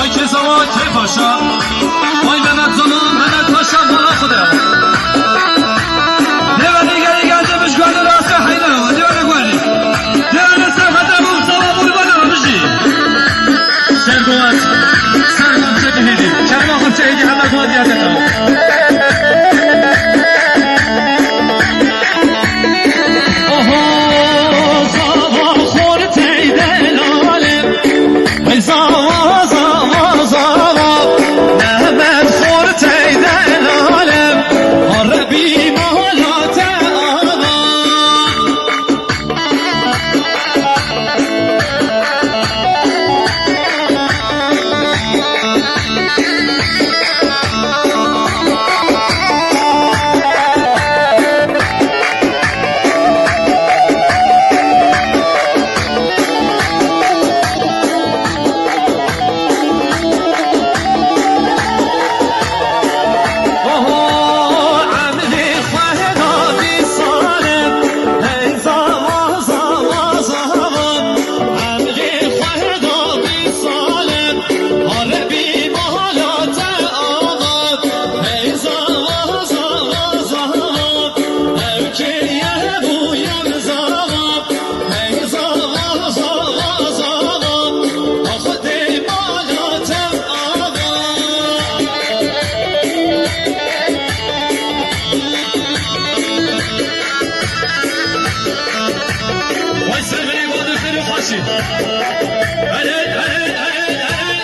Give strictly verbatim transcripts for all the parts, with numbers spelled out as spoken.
Ay kê zawa, kê paşa. Ay Mehmet Zana, Mehmet Paşa, mala xwe de. Dêve nîgerî geldi, bi ji guhane rastê heyna, dêve ne guhane. Dêve ne ser xete bû, zawa bû, bana bijî. Ser guhat, ser xemçe bihêdî. Kerema xemçe hêdî, hema guhat ya teta. Oho, zawa xor teyde lale. Hey zawa, zawa, zawa, Mehmet xor teyde lale, Rebî mala te ava. Oho, emrê xwe da vî sale, hey zawa, zawa, zawa, emrê xwe da vî sale, Rebî mala te ava, hey zawa, zawa, zawa, ew kê ye bû yew zawa. Hey zawa, zawa, zawa, axwedê mala te ava. Vay ser verê Badir, serê xweşî. Erê, erê, erê, erê.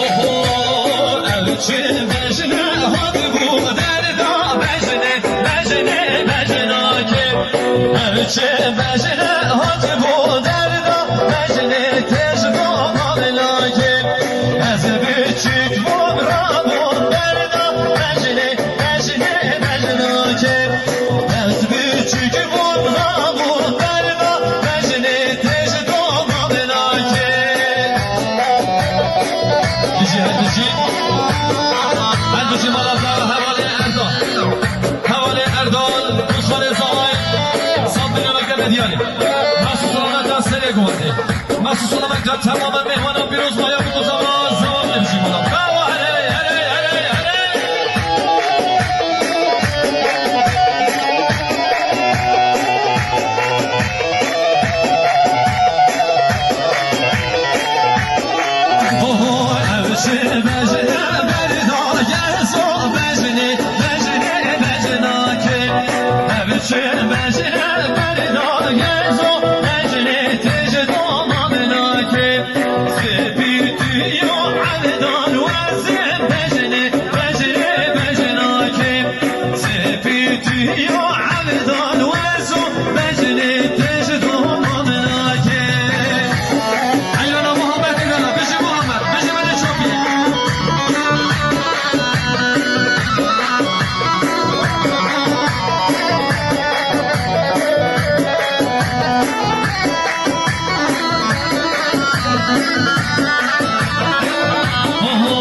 Oho, ev çi bejne hatibû derda bejnê, bejnê, bejnakê. Ev çi bejne hatibû derda bejnê, têj do mavlakê. Ez biçûk bûm rabûm derda bejnê, bejnê, bejnakê. Ez biçûk bûm rabûm derda bejnê, têj do mavlakê. Bijî her bijî. Her bijî mala hevalê Erdal. Hevalê Erdal, Xalê Zahayê, Sabri Mehmet Diyarî. Nasıl selamet serê guhatê. Nasıl selamet tamamen mehmanan pîroz maya bu zaman zaman bir şey bulalım. Bravo, hele, hele, hele, hele. Oho, ev çi bejne berda gezo bejnê, bejnê, bejnakê. Ev çi bejne berda gezo bejnê, têj do mavlakê. Spî tu yo evdan wezin bejnê, bejnê, bejnakê. Spî tu yo evdan wezo bejnê, têj do mavlakê. Eylana Muhammed Eylana, bijî Muhammed, bijî bene çapî. Oho,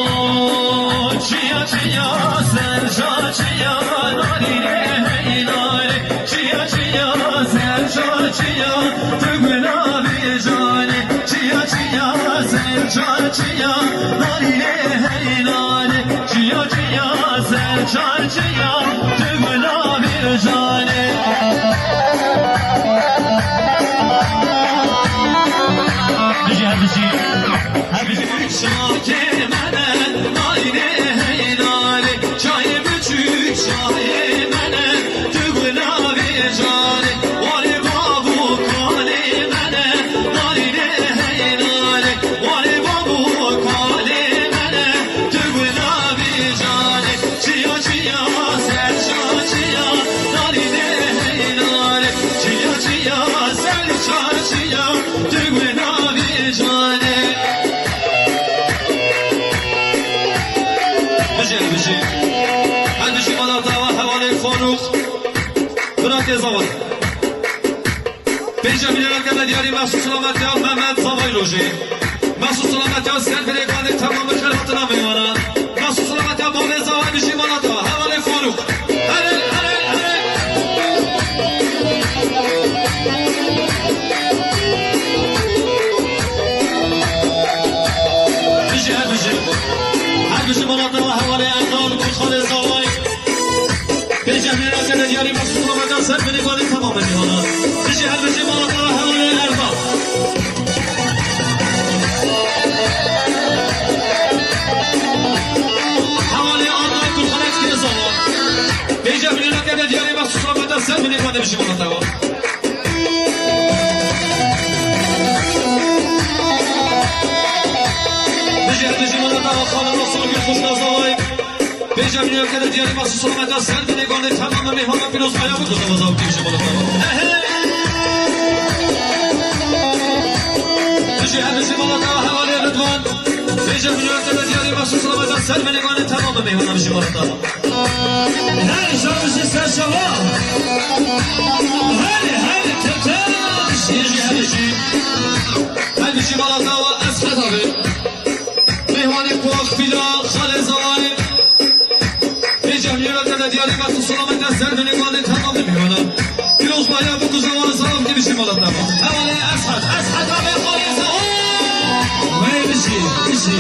çiya, çiya, serca, çiya, narî rê, hey, narî. Çiya, çiya, serca, çiya, tu gula vî canê. Çiya, çiya, serca, çiya, narî rê, hey, narî. Çiya, çiya, serca, çiya, tu gula vî canê. Bijî, her bijî. Her bijî. Kê mene, nayne heynale, çayê biçûk çayê mene, tu guna vê canê, warê babo kalê mene, nayne heynale, warê babo kalê mene, tu guna vê canê, çiya çiya ser çarşiya, nayne heynale, çiya çiya ser çarşiya, tu guna vê canê. Bijî, bijî. Her bijî mala te ava hevalê Farûq. Birakê Zaway. Pênce milyonan kene diyarî Mehsûd Silametiya Mehmet Zaway Rojê. Mehsûd Silametiya ser birê ganê temamê xêr hatina mêvanan. Mehsûd Silametiya bavê Zaway bijî mala te ava. Hevalê Farûq. Erê, erê, erê. Bijî, her bijî. Her bijî mala te ava hevalê Erdal, Kurxalê Zaway. Pênce milyonan kene diyarî Mehsûd Silametiya ser binê ganê temamê mêvanan. Bijî, her bijî mala te ava hevalê Erdal. Hevalê Adnan Kurxalê Tikê Zaway. Pênce milyonan kene diyarî Mehsûd Silametiya ser binê ganê bijî mala te ava. Bijî, bijî mala te ava xanima Songül Xuşka Zaway. Pênce milyonan kene diyarî Mehsûd Silametiya ser binê ganê temamê mêvanan pîroz baya bû ku Zaway Zaway bijî mala te ava. Ehe! Bijî, her bijî mala te ava hevalê Ridwan. Pênce milyonan kene diyarî Mehsûd Silametiya ser binê ganê temamê mêvanan bijî mala te ava. Her şamişî ser şava. Her, her tete. Her bijî, her bijî. Her bijî mala te ava Eshed abi. Mêvanê Pox Pîla, Xalê Zaway. Pênce milyonan kene diyarî Mehsûd Silametiya ser binê ganê temamê mêvanan. Pîroz baya bû ku Zaway Zaway bijî mala te ava. Hevalê Eshed, Eshed abi Xalê Zaway. Wey bijî, bijî.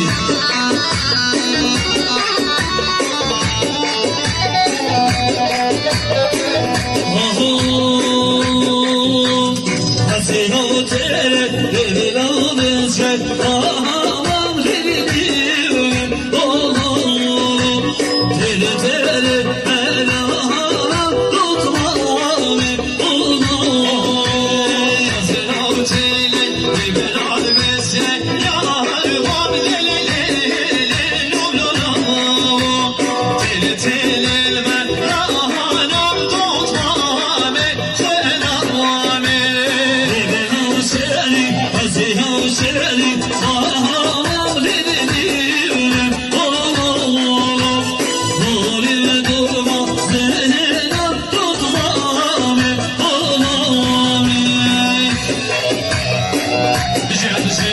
Bijî, her bijî.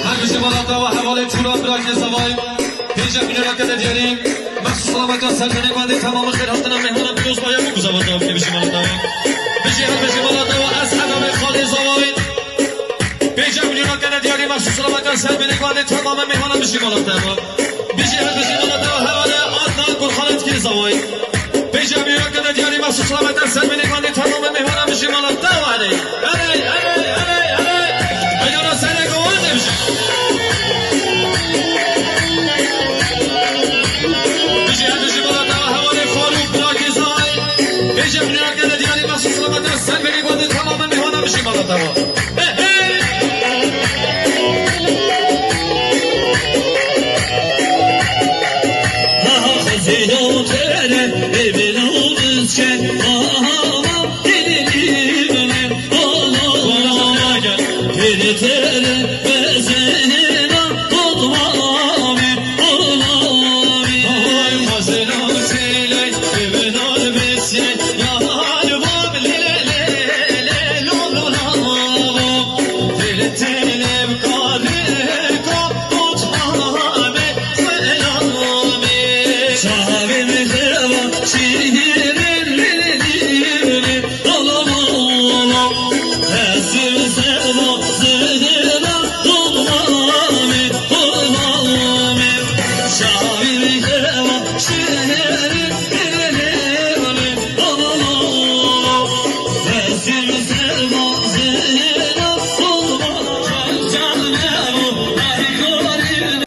Her bijî mala te ava hevalê Tûra, birakê Zaway. Pênce milyonan kene diyarî. Mehsûd Silametiya ser binê ganê temamê xêr hatina mêvanan pîroz baya bû ku Zaway Zaway bijî mala te ava. Bijî, her bijî mala te ava Eshed abi Xalê Zaway. Pênce milyonan kene diyarî Mehsûd Silametiya ser binê ganê temamê mêvanan bijî mala te ava. Bijî, her bijî mala te ava hevalê Adnan Kurxalê Tikê Zaway. Pênce milyonan kene diyarî Mehsûd Silametiya ser binê ganê temamê mêvanan bijî mala te ava. Erê.